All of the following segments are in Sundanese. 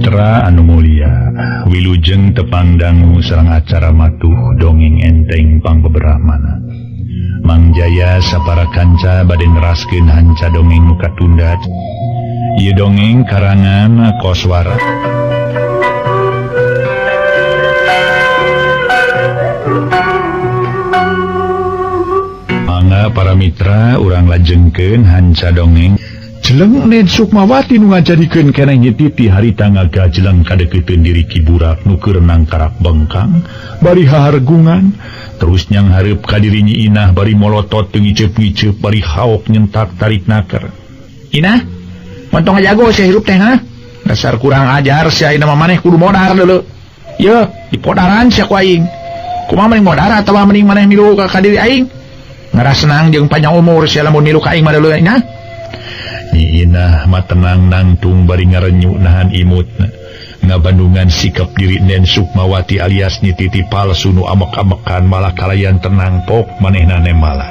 Mitra anu mulia, wilujeng tepang dangu sareng acara matuh dongeng enteng pangbeberahmana. Mang Jaya sapara kanca bade neraskeun hanca dongeng nu katunda. Ieu dongeng karangan Koswara. Mangga para mitra urang lajengkeun hanca dongeng. Jeleng Nen Sukmawati nu ngajadikeun keneh Nyi Titi harita ngagajeleng kadeukeuteuun diri Ki Burak nu keur nangkarak bengkang bari hahargungan terus nyang hareup ka diri Nyi Inah bari molotot teu ngiceup-ngiceup bari haok nyentak tarik naker. Inah, montong ngajago sia hirup teh ha? Dasar kurang ajar sia ayeuna mah maneh kudu modar deuleu. Yeuh, dipodaran sia ku aing. Kumaha mending modar atawa mending maneh milu ka diri aing? Ngarasenang jeung panjang umur sia lamun milu ka aing mah deuleu Inah. Nyi Inah mah tenang nangtung bari ngarenyu nahan imutna ngabandungan sikap diri Nen Sukmawati alias Nyi Titi palsu nu amek-amekan malah kalayan tenang pok manehna nemalan.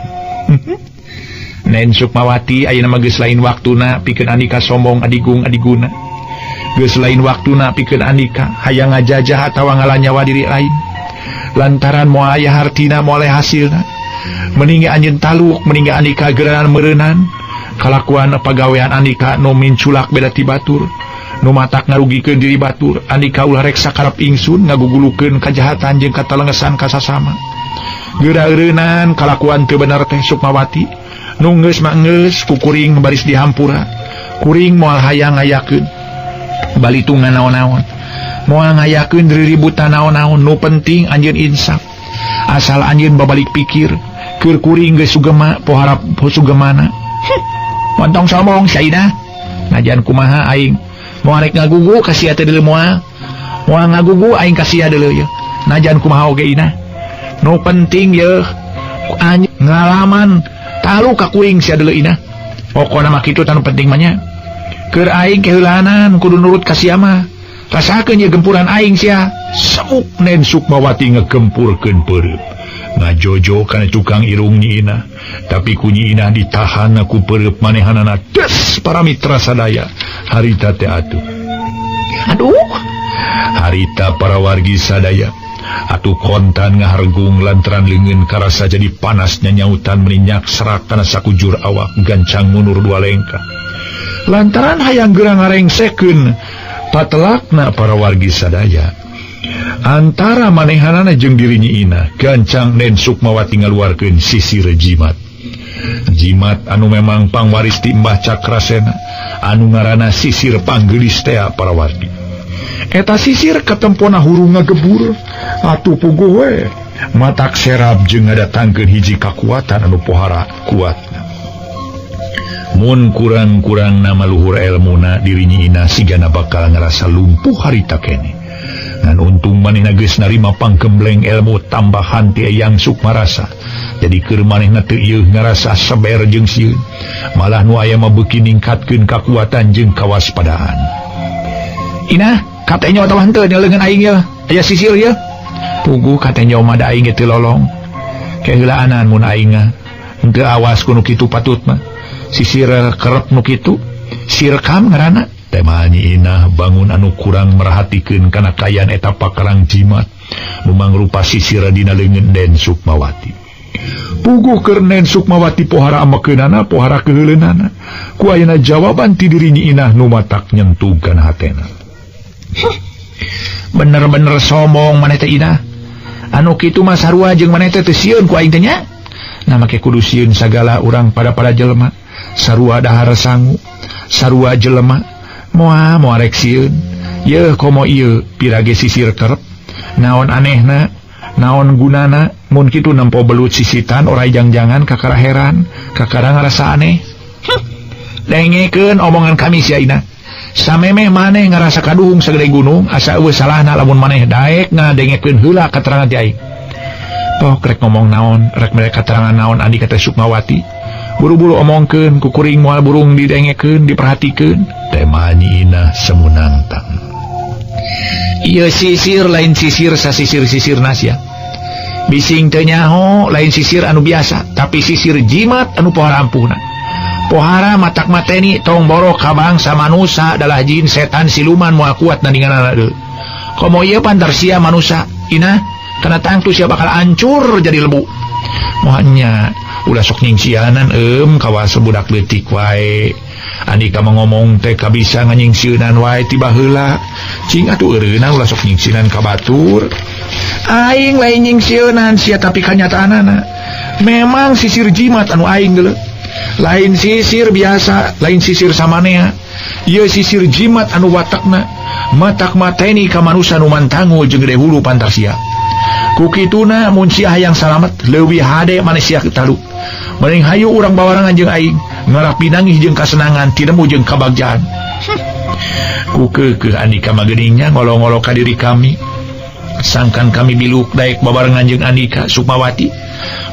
Nen Sukmawati ayeuna mah geus lain waktuna pikeun andika sombong adigung adiguna. Geus lain waktuna pikeun andika hayang ngajajah atawa ngalanyawa diri lain. Lantaran moal aya hartina moal aya hasilna. Mending anjeun taluk mending andika geranan meureunnan. Kalakuan pagawean andika nu minculak beda ti batur nu matak ngarugikeun diri batur. Andika ulah rek sakarep ingsun ngagugulukeun kajahatan jeung katalengesan ka sasama. Geura eureunnan kalakuan teu bener teh Sukmawati nu geus mah geus ku kuring baris dihampura. Kuring moal hayang ngayakeun balitungan naon-naon, moal ngayakeun riributan naon-naon, nu penting anjeun insaf. Asal anjeun babalik pikir keur kuring geus sugema poharap sugemana. Montong sombong sia Inah. Najan kumaha aing moal rek ngagugu ka sia teh deuleu moal. Moal ngagugu aing ka sia deuleu yeuh. Najan kumaha oge Inah. Nu penting yeuh anjeun ngalaman talu ka kuring sia deuleu Inah. Pokona mah kitu tanu penting mah nya. Keur aing keheulanan kudu nurut ka sia mah. Rasakeun ye gempuran aing sia. Semuk Nen Sukmawati ngegempurkeun peureum. Ngajojo kana tukang irung Nyi Inah, tapi ku Nyi Inah ditahan ku peureub manehanana des para mitra sadaya. Harita teh atuh. Aduh, harita para wargi sadaya atuh kontan ngahargung lantaran leungeun karasa jadi panas nyanyautan meninyak serak kana sakujur awak gancang mundur dua lengkah. Lantaran hayang geura ngarengsekeun patelakna para wargi sadaya. Antara manehanana jeung diri Nyi Inah, gancang Nen Sukmawati ngaluarkeun sisir jimat. Jimat anu memang pangwaris ti Mbah Cakrasena, anu ngaranna sisir panggelis tea para wargi. Eta sisir katempona hurung ngagebur, atuh puguh we matak serap jeung ngadatangkeun hiji kakuatan anu pohara kuatna. Mun kurang-kurang nama luhur elmuna diri Nyi Inah sigana bakal ngarasa lumpuh harita keneh. Ngan untung manehna geus narima panggembleng ilmu tambahan ti Eyang Sukmarasa. Jadi keur manehna teu ieu ngarasa seber jeung sieun. Malah nu aya mah beuki ningkatkeun kakuatan jeung kawaspadaan. Inah, katenyo atawa henteu nya leungeun aing yeuh? Aya sisir yeuh. Puguh katenyo mah da aing ge teu lolong. Keheulaanan mun aing mah. Henteu awas ku nu kitu patut mah. Sisir kerep nu kitu, sirkam ngaranna. Tema Nyi Inah bangun anu kurang merhatikeun kana kayan eta pakarang jimat nu mangrupa sisir dina leungeun Den Sukmawati. Puguh keur Nen Sukmawati pohara amekeunana pohara keuheuleunana. Ku ayeuna jawaban ti diri Nyi Inah nu matak nyentuh kana hatena. Bener-bener sombong maneh teh Inah. Anu kitu mah sarua jeung maneh teh teu sieun ku aing teh nya. Nah make kudu sieun sagala urang pada-pada jelema. Sarua dahar sangu, sarua jelema. Moal moal rek sieun. Yeuh komo ieu pirage sisir kerep. Naon anehna, naon gunana mun kitu nempo belut sisitan orai jangjangan kakara heran, kakara ngarasa aneh. Dengekeun omongan kami sia Inah. Samemeh maneh ngarasa kaduhung sagede gunung, asa eueuh salahna lamun maneh daek ngadengekeun heula katerangan ti aing. Pok rek ngomong naon, rek mere katerangan naon andika teh Sukmawati. Buru-buru omongkeun ku kuring moal burung didengekeun, diperhatikeun. Tema Nyi Inah semunangtang. Ieu sisir lain sisir sasisir-sisir sia. Bising teu nyaho lain sisir anu biasa, tapi sisir jimat anu pohara ampuhna. Pohara matak mateni tong borok ka bangsa manusa adalah jin setan siluman moal kuat nandinganana deui. Komo ieu pantar sia manusa Inah kana tangtu sia bakal hancur jadi lebu. Moalnya ulah sok nyingsianan kawas budak leutik wae. Andika mengomong teh kabisa nganyingsieunan wae ti baheula. Cing atuh eureunna ulah sok nyingsieunan ka batur. Aing lain nyingsieunan sia tapi kanyataanana. Memang sisir jimat anu aing geuleuh. Lain sisir biasa, lain sisir samanea. Ieu sisir jimat anu watakna matak mateni ka manusa nu mantangul jeung gede hulu pantarsia. Ku kituna mun sia hayang salamet leuwih hade maneh sia talu. Mending hayu urang bawarangan jeung aing ngarah pinangih jeung kasenangan tinemu jeung kabagjaan. Ku keukeuh andika mah geuning nya ngolo-ngolo ka diri kami. Sangkan kami biluk daek babarengan jeung andika Sukmawati.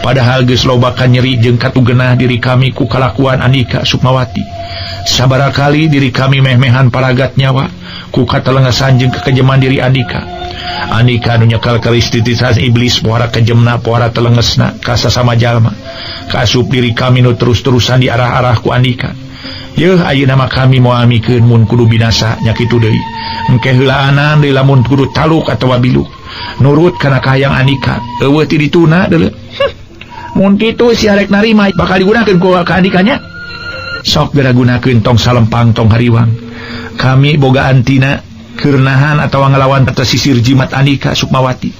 Padahal geus loba kanyeri jeung katugenah diri kami ku kalakuan andika Sukmawati. Sabaraha kali diri kami meh-mehan paragat nyawa ku katelengesan jeung kekejeman diri andika. Andika nu nyekel keris titisan iblis pohara kejemna pohara telengesna ka sasama jalma. Kaasup diri kami nu terus-terusan diarah-arah ku andika. Yeuh ayeuna mah kami moal mikeun mun kudu binasa nya kitu deui. Engke heulaanan deui lamun kudu taluk atawa biluk. Nurut kana kahayang andika eueuh ti dituna deuleu. Mun kitu sia rek narima bakal digunakeun ku ka andikanya. Sok geura gunakeun tong salempang tong hariwang. Kami boga antina keur nahan atawa ngalawan eta sisir jimat andika Sukmawati.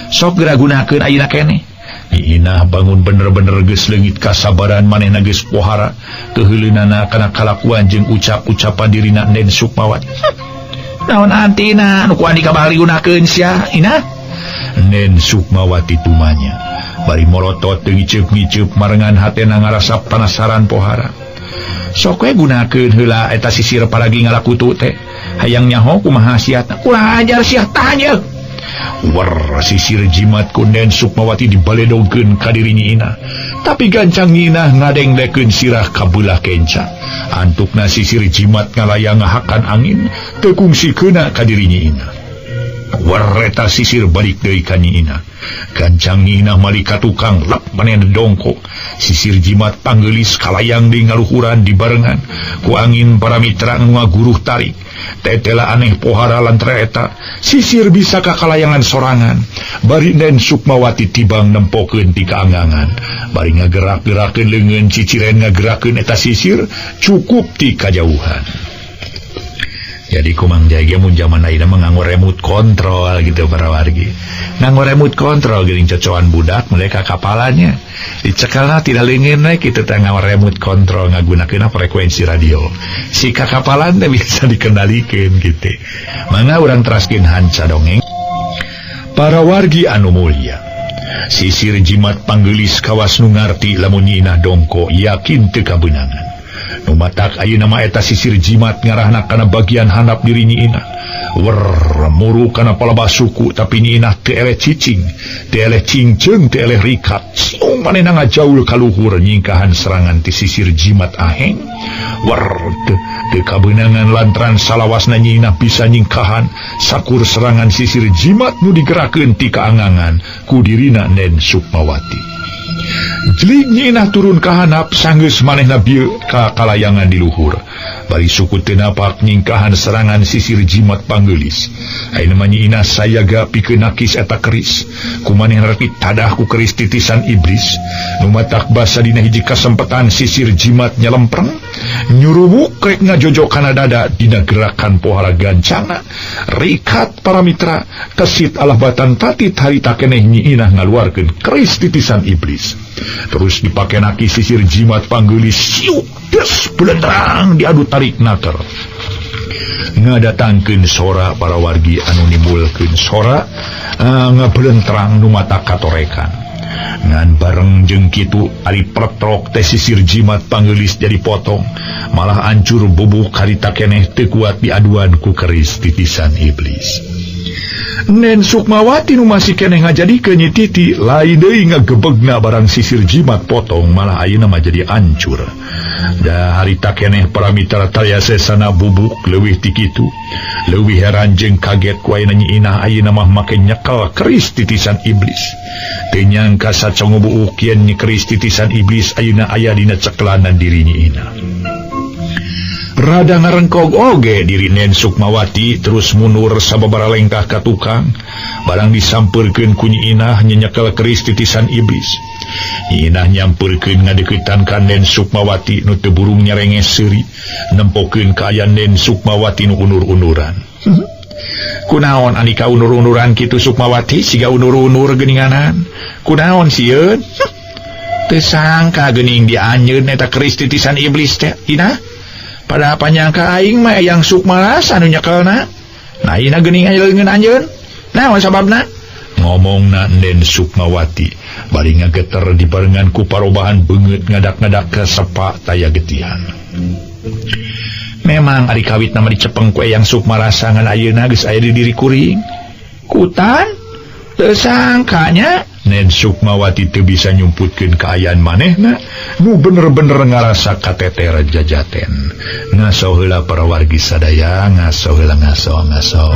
Sok geura gunakeun ayeuna keneh. Inah bangun bener-bener geus leungit kasabaran manehna geus pohara keuheuleunana kana kalakuan jeung ucap-ucapan dirina Nen Sukmawati. Naon antina nu ku andika bakal digunakeun sia Inah? Nen Sukmawati tumanya bari morotot teu ngiceup-ngiceup marengan hatena ngarasa panasaran pohara. Sok we gunakeun heula eta sisir paragi ngalakutu teh. Hayang nyaho kumaha siatna. Ulah ajar sia tahan yeuh. Wer sisir jimat ku Nen Sukmawati dibaledogkeun ka diri Nyi Inah. Tapi gancang Nyi Inah ngadengdekeun sirah kabelah kenca. Antukna sisir jimat ngalayang ngahakan angin teu kungsi keuna ka diri Nyi Inah. Wer eta sisir balik deui ka Nyi Inah. Gancang Nyi Inah mali ka tukang lep manehna dongkok. Sisir jimat panggeulis kalayang deui ngaluhuran dibarengan ku angin para mitra nu ngaguruh tarik. Tetela aneh pohara lantaran eta sisir bisa ka kalayangan sorangan. Bari Nen Sukmawati tibang nempokeun ti kaangangan. Bari ngagerak-gerakeun leungeun ciciren ngagerakeun eta sisir cukup ti kajauhan. Jadi kumang jaya mun zaman ayeuna mah nganggo remote control gitu para wargi. Nganggo remote control geuning cocoan budak mulai ka kapalanya. Dicekelna tidak leungeun we kitu teh nganggo remote control ngagunakeun frekuensi radio. Si kakapalan teh bisa dikendalikeun gitu. Mangga urang teraskeun hanca dongeng. Para wargi anu mulia. Sisir jimat panggeulis kawas nu ngarti lamun Nyi Inah dongko yakin teu kabeunangan. Nu matak ayeuna mah eta sisir jimat ngarahna kana bagian handap diri Nyi Inah. Wer muru kana palebah suku tapi Nyi Inah teu eleh cicing, teu eleh cingceung, teu eleh rikat. Siung manehna ngajaul ka luhur nyingkahan serangan ti sisir jimat aheng. Wer teu kabeunangan lantaran salawasna Nyi Inah bisa nyingkahan sakur serangan sisir jimat nu digerakeun ti kaangangan ku dirina Nen Sukmawati. Jelig Nyi Inah turun ka handap sanggeus manehna bieu ka kalayangan di luhur. Bari suku teu napak nyingkahan serangan sisir jimat panggeulis. Ayeuna mah Nyi Inah sayaga pikeun nakis eta keris. Ku manehna rek ditadah ku keris titisan iblis. Nu matak basa dina hiji kasempetan sisir jimat nyalempreng nyurubuk rek ngajojo kana dada dina gerakan pohara gancana. Rikat para mitra kesit alah batan tatit harita keneh Nyi Inah ngaluarkeun keris titisan iblis. Terus dipake naki sisir jimat panggeulis siuk des belendrang diadu tarik naker. Ngadatangkeun sora para wargi anu nimbulkeun sora ngabelentrang nu mata katorekan. Ngan bareng jeung kitu ari pretrok teh sisir jimat panggeulis jadi potong malah ancur bubuk harita keneh teu kuat diaduan ku keris titisan iblis. Nen Sukmawati nu masih keneh ngajadikeun Nyi Titi lain deui ngagebegna barang sisir jimat potong malah ayeuna mah jadi ancur. Da harita keneh para mitra taya sesana bubuk leuwih ti kitu. Leuwih heran jeung kaget ku ayeuna Nyi Inah ayeuna mah make nyekel keris titisan iblis. Teu nyangka sacongo buuk yen Nyi Keris titisan iblis ayeuna aya dina ceklanan diri Nyi Inah. Rada ngarengkog oge diri Nen Sukmawati terus mundur sababaraha lengkah ka tukang barang disampeurkeun ku Nyi Inah nyenyekel keris titisan iblis. Nyi Inah nyampeurkeun ngadeuketan ka Nen Sukmawati nu teu burung nyarenges seuri nempokeun kaayaan Nen Sukmawati nu unur-unuran. Kunaon anika unur-unuran kitu Sukmawati siga unur-unur geuninganan. Kunaon sieun? Teu sangka geuning dianjeun eta keris titisan iblis teh. Inah, pada panyangka aing mah Eyang Sukmarasa nu nyekelna. Nah ina geuning aya leungeun anjeun. Naon sababna? Ngomongna Nen Sukmawati bari ngageter dibarengan ku parobahan beungeut ngadak-ngadak ka sepa taya getihan. Memang ari kawit nama dicepeng ku Eyang Sukmarasa ngan ayeuna geus aya di diri kuring. Kutan teu sangkanya Nen Sukmawati teu bisa nyumputkeun kaayaan manehna nu bener-bener ngarasa kateter jajaten. Ngaso heula para wargi sadaya, ngaso heula ngaso ngaso.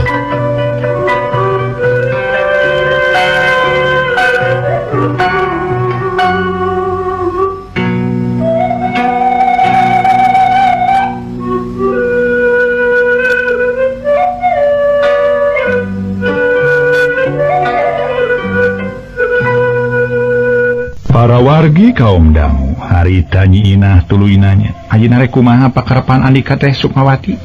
Para wargi kaum dangu harita Nyi Inah tuluy nanya, ayeuna rek kumaha pakarepan andika teh Sukmawati?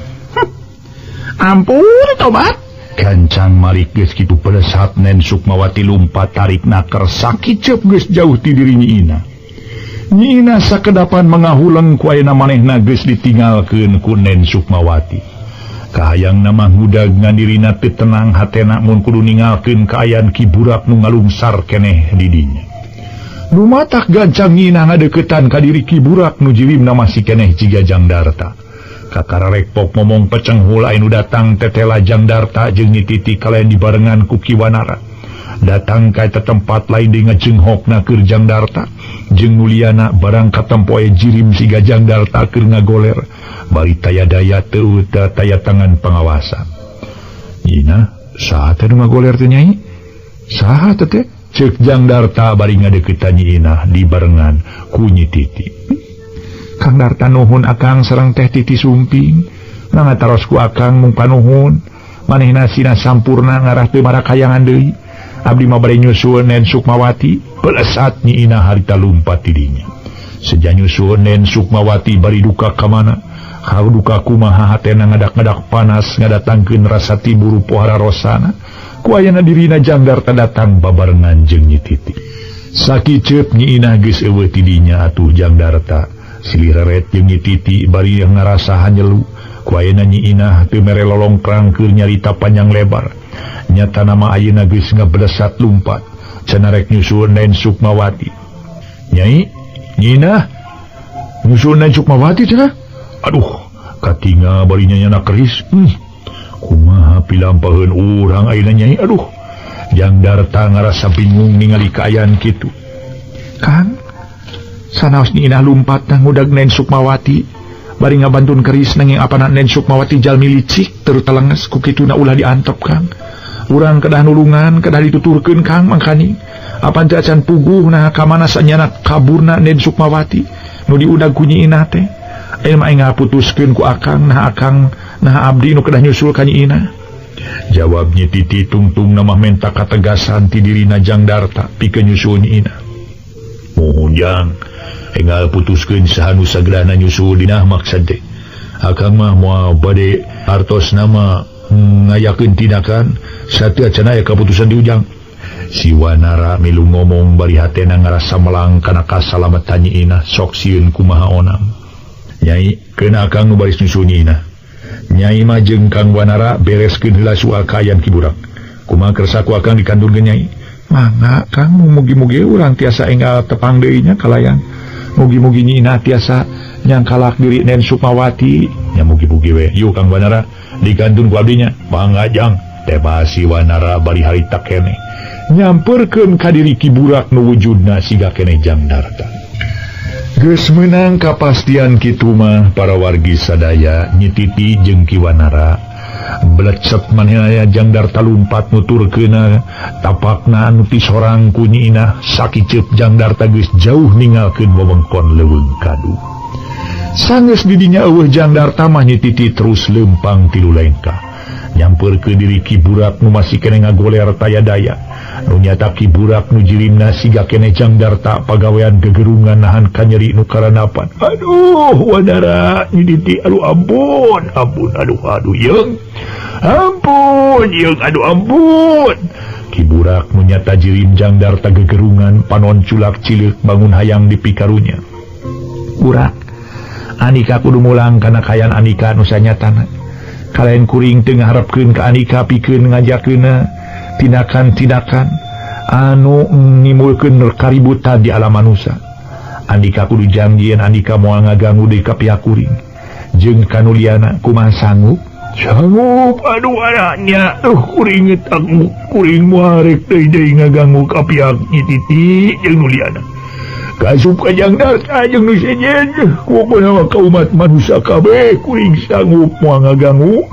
Ampun tobat. Gancang malik geus kitu pelesat Nen Sukmawati lumpat tarik naker sakiceup geus jauh ti diri Nyi Inah. Nyi Inah sakedapan mangahuleng ku ayeuna manehna geus ditinggalkeun ku Nen Sukmawati. Kahayangna mah ngudag ngan dirina teu tenang hatena mun kudu ningalkeun kaayaan Ki Burak nu ngalungsar keneh di dinya. Lumatak gancang Nyi Inah ngadeukeutan ka diri Ki Burak nu jirimna masih keneh jiga Jang Darta. Kakara rekpok ngomong pecenghul anu datang tetela Jang Darta jeung Nyi Titi kalayan dibarengan ku Ki Wanara. Datang ka eta tempat lain deui ngajenghokna keur Jang Darta jeung nuliana barang katempoe jirim siga Jang Darta keur ngagoler bari taya daya teu taya tangan pangawasa. Nyi Inah saha teh nu ngagoler teh Nyai? Saha teh teh? Ceuk Jang Darta bari ngadeuketan Nyi Inah dibarengan ku Nyi Titi. Kang Darta nuhun akang sareng teh Titi Sumping. Mangga taros ku akang mung panuhun. Manehna sina sampurna ngarah teu marakayangan deui. Abdi mah bari nyusul Nen Sukmawati. Pelesat Nyi Inah harita lumpat ti dinya. Seja nyusul Nen Sukmawati bari duka ka mana? Duka kumaha hatena ngadak-ngadak panas ngadatangkeun rasa tiburu pohara rosana. Ku ayana dirina Jang Darta datang babarengan jeung Nyi Titi. Sakiceup Nyi Inah geus eueuh ti dinya atuh Jang Darta. Silih reret jeung Nyi Titi bari ngarasa hanyelu. Ku ayana Nyi Inah teu mere lolongkrang keur nyarita panjang lebar. Nyatana mah ayeuna geus ngablesat lumpat. Cenah rek nyusul Nen Sukmawati. Nyai, Nyi Inah nyusul Nen Sukmawati cenah? Aduh, katinga bari nyana keris. Kumaha pilampaheun urang ayeuna Nyai? Aduh, Jang Darta ngarasa bingung ningali kaayaan kitu. Kang, sanaos Nyi Inah lumpat nang ngudag Nen Sukmawati bari ngabantun keris nanging apana Nen Sukmawati jalmi licik terus telenges ku kituna ulah diantep Kang. Urang kedah nulungan, kedah dituturkeun Kang mangkani. Apan teu acan puguh nah ka mana sanyana kaburna Nen Sukmawati nu diudag ku Nyi Inah teh. Ayeuna mah enggal putuskeun ku akang, nah akang nah abdi nu kedah nyusul ka Nyi Inah. Jawab Nyi Titi tungtung mah menta kategasan ti dirina Jang Darta pikeun nyusul Nyi Inah. Muhun Jang, enggal putuskeun saha nu sagerana nyusul dinah maksad teh. Akang mah moal bade artos nama ngayakeun tindakan sateu acan aya kaputusan di Ujang. Si Wanara milu ngomong bari hatena ngarasa melang kana kasalametan Nyi Inah sok sieun kumaha onam. Nyai, keuna akang nu baris nyusul Nyi Inah. Nyai mah jeung Kang Wanara bereskeun heula soal kaayaan Ki Burak. Kumaha kersa ku akang dikandurkeun Nyai? Mangga Kang, mugi-mugi urang tiasa enggal tepang deui nya kalayan. Mugi-mugi Nyi Inah tiasa nyangkalak diri Nen Sukmawati. Nya mugi-mugi we. Yuk Kang Wanara dikantun ku abdi nya. Mangga Jang. Tebas si Wanara bari harita keneh. Nyamperkeun ka diri Ki Burak nu wujudna siga keneh Jang Darta. Geus meunang kapastian kitu mah para wargi sadaya Nyi Titi jeung Ki Wanara Belecet manehna Jang Darta lumpat nuturkeuna tapakna anu ti sorang ku Nyi Inah sakiceup Jang Darta geus jauh ninggalkeun wewengkon Leuweung Kadu. Sanggeus didinya eueuh Jang Darta mah Nyi Titi terus leumpang tilu lengkah. Nyampeurkeun diri Ki Burak nu masih keneh ngagoler taya daya. Nu nyata Ki Burak nu jirimna siga keneh Jang Darta pagawean gegerungan nahan kanyeri nu karanapan. Aduh Wanara Nyi Titi aduh ampun ampun aduh aduh yeung. Ampun yeung aduh ampun. Ki Burak nu nyata jirim Jang Darta gegerungan panon culak cileuk bangun hayang dipikarunya. Burak Anika kudu mulang kana kayan Anika nu sanyatana. Kalayan kuring teu ngaharepkeun ka Anika pikeun ngajakeunna tindakan-tindakan anu nimbulkeun kaributan di alam manusia. Andika kudu janjian Andika moal ngaganggu deui ka pihak kuring. Jeung kanuliana kumaha sanggup? Sanggup aduh anaknya. Kuring tangguh kuring moal rek deui ngaganggu ka pihak Nyi Titi jeung nuliana. Kasup ka Jang Darta jeung nu sejen pokona mah ka umat manusia kabeh kuring sanggup moal ngaganggu.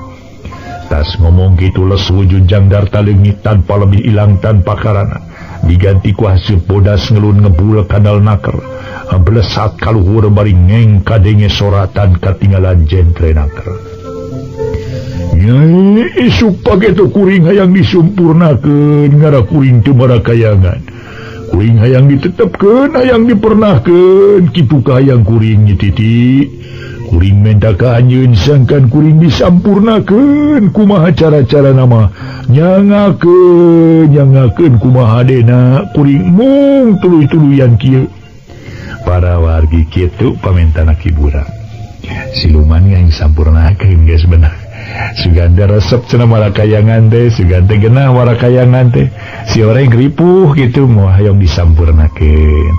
Tas ngomong kitu les wujud Jang Darta leungit tanpa lebih ilang tanpa karana. Diganti ku haseup bodas ngelun ngebul kanal naker. Blesat kaluhur bari ngeng kadenge soratan katinggalan jentre naker. Nyai isuk pageto kuring hayang disumpurnakeun ngara kuring teu marakayangan. Kuring hayang ditetepkeun hayang dipernahkeun kitu ka hayang kuring Nyi Titi. Kuring menta ka anjeun sangkan kuring disampurnakeun kumaha cara-cara nama nyangakeun nyangakeun kumaha dena kuring mung tuluy-tuluyan kieu. Para wargi kitu pamentana Ki Burak. Siluman yang sampurnakeun geus bener. Suganda resep cenah marakayangan teh, Suganda genah marakayangan teh. Si oreng ripuh gitu moal hayang disampurnakeun.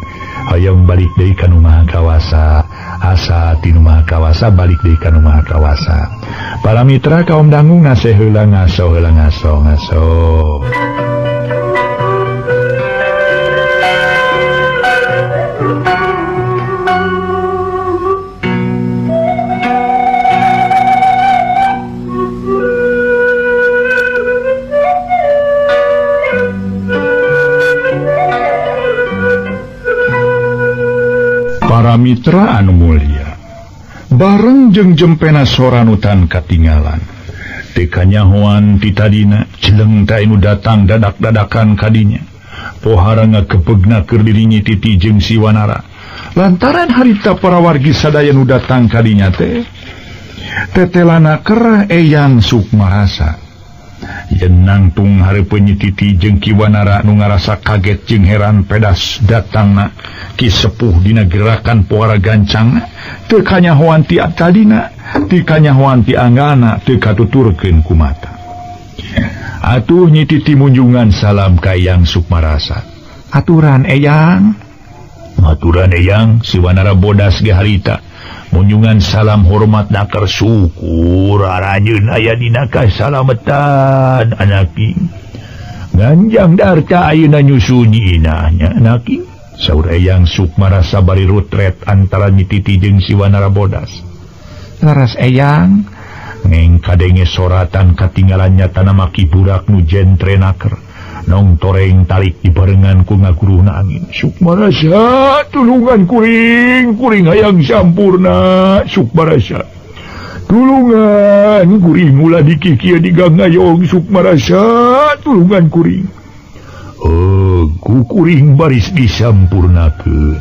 Hayang balik deui ka nu Maha Kawasa, asa ti nu Maha Kawasa balik deui ka nu Maha Kawasa. Para mitra kaum dangu ngaseh heula ngaso heula ngaso ngaso. Para mitra anu mulia, bareng jeung jempena sora nu tan katinggalan. Teu kanyahoan ti tadina jeleng teh anu datang dadak-dadakan kadinya. Pohara ngakepegna keur diri Nyi Titi jeung si Wanara. Lantaran harita para wargi sadaya nu datang kadinya teh tetelana kerah Eyang Sukmarasa. Yen nangtung hareupeun Nyi Titi jeung Ki Wanara nu ngarasa kaget jeung heran pedas datangna Ki Sepuh dina gerakan pohara gancangna teu kanyahoan ti tadina teu kanyahoan ti anggana teu katuturkeun ku mata. Atuh Nyi Titi munjungan salam ka Eyang Sukmarasa. Aturan Eyang. Aturan Eyang si Wanara bodas ge harita. Munjungan salam hormat nakar syukur aranjeun aya dina kasalametan anaki. Nganjang Darta ayeuna nyusu Nyi Inah nya anaki. Saur Eyang Sukmarasa bari rutret antara Nyi Titi jeung si Wanara bodas. Laras Eyang ngeng kadenge soratan katinggalan nyatana maki burak nu jentre naker. Nong toreng tarik dibarengan ku ngaguruhna angin. Sukmarasa tulungan kuring, kuring hayang sampurna Sukmarasa. Tulungan kuring ulah dikikieu digangayong Sukmarasa, tulungan kuring. Ku kuring baris disampurnakeun.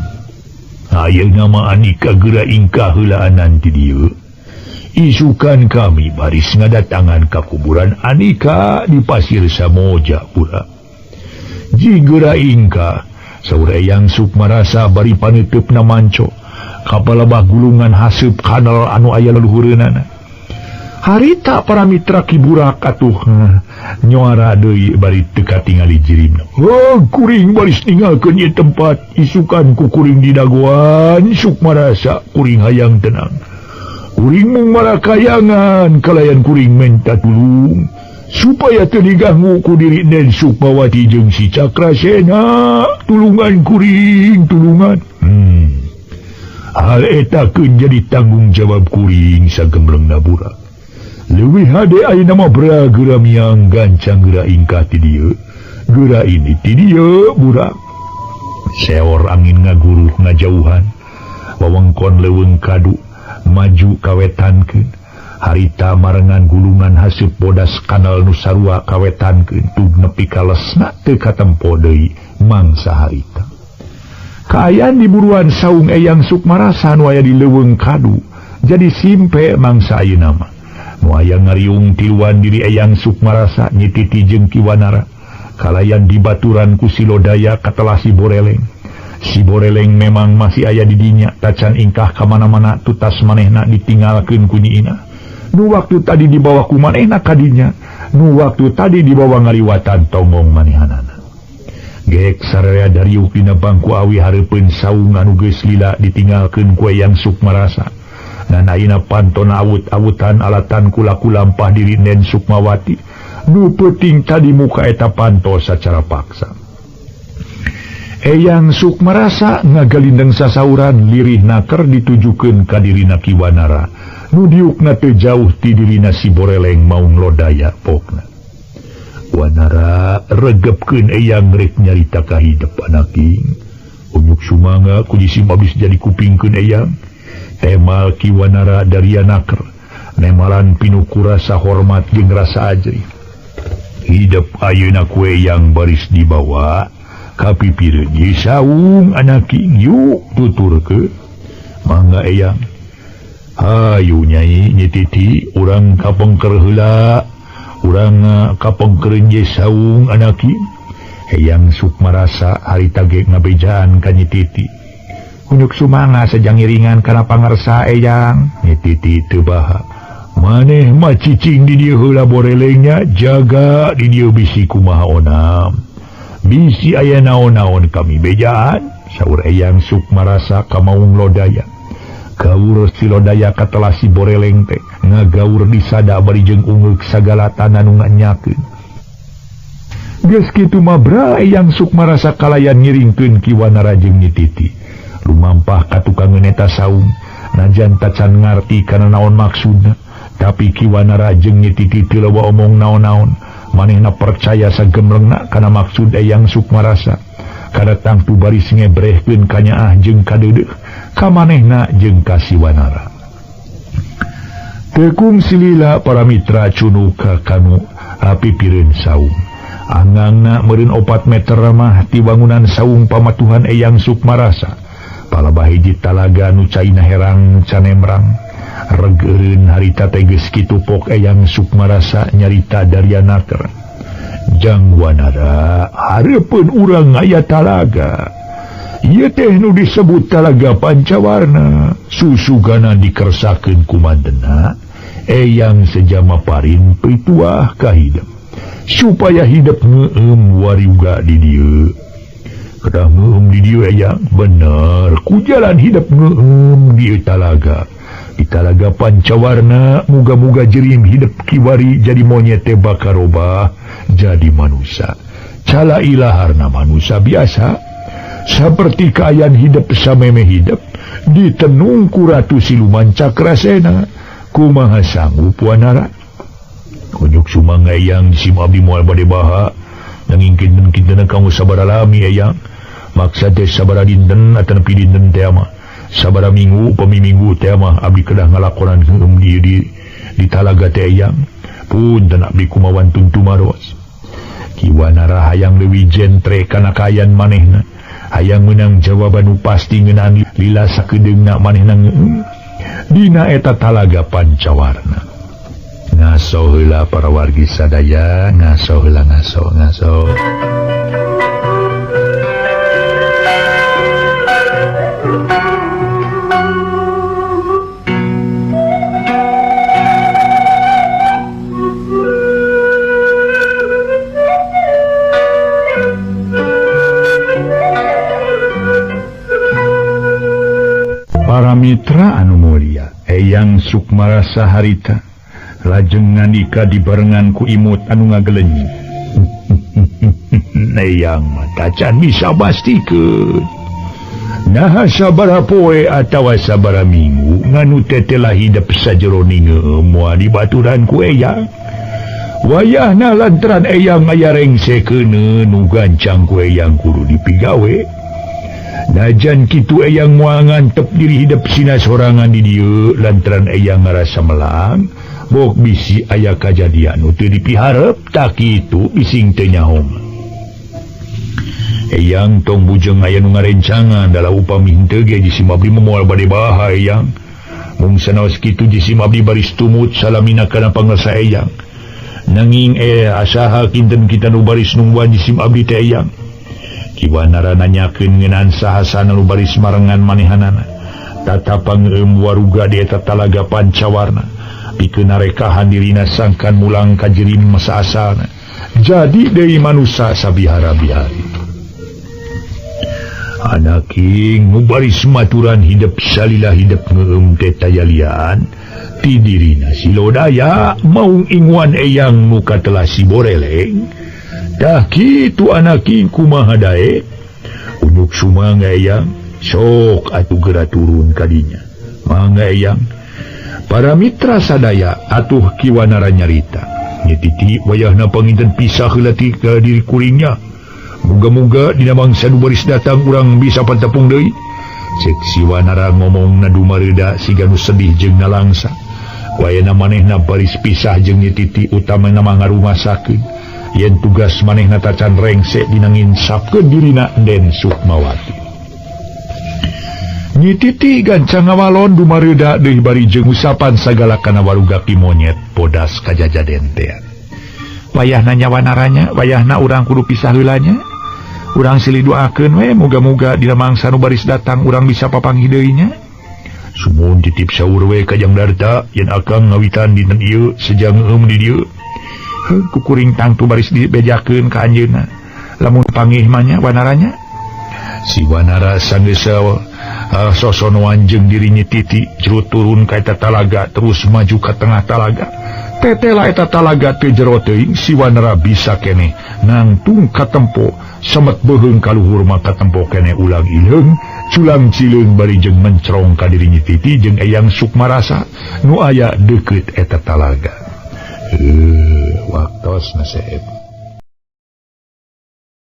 Ayeuna mah Anika geura ingkah heulaanan ti dieu. Isukan kami baris ngadatangan ka kuburan Anika di Pasir Samoja pula. Jigera ingka saur Eyang Sukmarasa bari paneuteup na manco kapalabah gulungan haseup kanal anu aya leluhureunana. Harita para mitra Ki Burak atuh nyuara deui bari teu katingali jirimna. Oh, kuring baris ninggalkeun ieu tempat isukan ku kuring di dagoan Sukmarasa kuring hayang tenang. Kuring mung marakayangan kalayan kuring menta tulung supaya teu diganggu ku diri Nen Sukmawati jeung si Cakrasena. Tulungan kuring, tulungan. Hal eta keun jadi tanggung jawab kuring sagemblengna burak. Leuwih hade ayeuna mah bra geura miang gancang geura ingkah ti dieu. Geura ini ti dieu burak. Seor angin ngaguruh ngajauhan. Wewengkon leuweung kadu maju kawetankeun. Harita marengan gulungan haseup bodas kanal nu sarua kawetankeun tug nepi ka lesna teu katempo deui mangsa harita. Kaayaan di buruan saung Eyang Sukmarasa nu aya di leuweung kadu jadi simpe mangsa ayeuna mah. Nu aya ngariung tiluan diri Eyang Sukmarasa nyititi jeung Ki Wanara kalayan dibaturan ku si Lodaya katelah si Boreleng. Si Boreleng memang masih aya di dinya tacan ingkah ka mana-mana tutas manehna ditinggalkeun ku Nyi Ina. Nu waktu tadi dibawa ku manehna ka dinya, nu waktu tadi dibawa ngaliwatan tonggong manehanana. Gek sararea dariuk dina bangku awi hareupeun saung anu geus lila ditinggalkeun ku Eyang Sukmarasa. Ngan ayeuna pantona awut-awutan alatan kula-kulampah diri Nen Sukmawati. Nu peuting tadi muka eta panto sacara paksa. Eyang Sukmarasa ngagalindeng sasauran lirih naker ditujukeun ka dirina Ki Wanara. Nu diukna teu jauh ti dirina si Boreleng maung Lodaya pokna. Wanara regepkeun Eyang rek nyarita kahidep anaking. Unyuk sumangga ku jisim abis jadi kupingkeun Eyang. Temal Ki Wanara daria naker. Nemalan pinuh ku rasa hormat jeung rasa ajrih. Hidep ayeuna ku Eyang baris dibawa kapipireun ye saung anaking yuk tuturkeun. Mangga Eyang. Hayu nyai nyititi urang kapengker heula. Urang kapengkereun ye saung anaking. Eyang Sukmarasa harita ge ngabejaan ka Nyititi. Unyuk sumanga sajang ngiringan kana pangarsa Eyang. Nyititi teu baha. Maneh mah cicing di dieu heula borelengnya jaga di dieu bisi kumaha onam. Bisi aya naon-naon kami bejaan. Saur Eyang Sukmarasa ka Maung Lodaya. Gaur si Lodaya katelah si Boreleng teh ngagaur disada bari jeung ungeuk sagala tanah nu nganyakeun. Geus kitu mah bra Eyang Sukmarasa kalayan ngiringkeun Ki Wanara jeung Nyititi. Lumampah ka tukangeun eta saung najan tacan ngarti kana naon maksudna, tapi Ki Wanara jeung Nyititi teu loba omong naon-naon. Manehna percaya sagemlengna kana maksud Eyang Sukmarasa. Kada tangtu baris ngebrehkeun kanyaah jeung kadeudeuh ka manehna jeung ka si Wanara. Tekung silila para mitra cunuk ka kanu apipireun saung. Angangna meureun 4 meter mah ti bangunan saung pamatuhan Eyang Sukmarasa. Palebah hiji talaga nu caina herang canemrang. Regeureun harita teh geus kitu pok Eyang Sukmarasa nyarita daria naker. Jang Wanara hareupeun urang aya talaga. Ieu teh nu disebut talaga Pancawarna. Susugana dikersakeun ku mandena Eyang sejama parin pituah ka hidep supaya hidep ngeueum wariuga di dieu. Kedah ngeueum di dieu Eyang, bener ku jalan hidep ngeueum di talaga. Di talaga Pancawarna muga-muga jerim hidep kiwari jadi monyet teh bakarobah jadi manusia. Cala ilaharna manusia biasa seperti kaayaan hidep sameme hidep ditenung ku Ratu Siluman Cakrasena. Kumaha sanggup Wanara? Kunyuk sumangga Eyang sim abdi moal bade baha nanging kinten-kinten kamu sabaraha lami Eyang. Maksa teh sabaraha dinten atawa dinten teh mah. Sabaraha minggu pemi minggu teh mah abdi kedah ngalakonan heueum di talaga teh Eyang. Punten abdi kumawan tuntumaros. Ki Wanara hayang leuwih jentre kana kaayaan manehna. Hayang meunang jawaban nu pasti ngeunaan lila sakedeungna manehna ngeueum dina eta talaga Pancawarna. Ngaso heula para wargi sadaya, ngaso heula ngaso ngaso. Para mitra anu mulia, Eyang Sukmarasa harita lajeng ngandika dibarengan ku imut anu ngagelenyi. Eyang mah tacan bisa pastikeun. Naha sabaraha poe atawa sabaraha minggu nganu tetela hidep sajeroning moal dibaturan ku eyang. Wayahna lantaran eyang aya rengse keuneu nu gancang ku eyang kudu dipigawe. Najan kitu eyang moal ngantep diri hidep sina sorangan di dieu lantaran eyang ngarasa melang bok bisi aya kajadian nu teu dipiharep tak kitu bising teu nyaho. Eyang tong bujeng aya nu ngarencangan dalah upami henteu ge jisim abdi moal bade baha eyang. Mung sanaos kitu jisim abdi baris tumut salamina kana pangrasa eyang. Nanging asaha kinten kita nu baris nungguan jisim abdi teh eyang. Ki Wanara nanyakeun ngeunaan sahasana nu baris marengan manehanana. Tatapang waruga di eta talaga pancawarna. Pikeun narekahan dirina sangkan mulang ka jerim masa asalna. Jadi deui manusa sabihara-bihari. Anaking nu baris maturan hidep salila hidep ngeueum teh tayalian ti dirina si Lodaya maung inguan eyang nu katelah si Boreleng. Tah kitu anaking kumaha daek? Unuk sumangga eyang, sok atuh geura turun kadinya. Mangga eyang. Para mitra sadaya atuh Ki Wanara nyarita. Nyi Titi wayahna panginten pisah heula ti ka diri kuringnya. Muga-muga dina mangsa nu baris datang urang bisa patepung deui. Cek si Wanara ngomongna dumareuda siga nu sedih jeung nalangsa. Wayahna manehna baris pisah jeung Nyi Titi utamana mah ngarumasakeun. Yen tugas manehna tacan rengse dina nginsapkeun dirina Den Sukmawati. Nyi Titi gancang ngawalon dumareuda deui bari jeung usapan sagala kana waruga pimonyet bodas kajajaden teh. Wayahna nya Wanaranya, wayahna urang kudu pisah heula nya. Urang silih doakeun we muga-muga dina mangsa nu baris datang urang bisa papanggih deui nya. Sumuhun titip saur we ka Jang Darta yen akang ngawitan dinten ieu sejang eueum di dieu. Heuh kukuring tangtu baris dibejakeun ka anjeunna. Lamun panggih mah nya Wanaranya. Si Wanara sanggeus sosonoan jeung diri Nyi Titi jero turun ka eta talaga terus maju ka tengah talaga. Tetela eta talaga teu jero teuing si Wanara bisa keneh nangtung katempo semet beuheung kaluhur mah katempo keneh ulang ileung culang cileung bari jeung mencrong ka diri Nyi Titi jeung Eyang Sukmarasa nu aya deukeut eta talaga. Waktosna seep.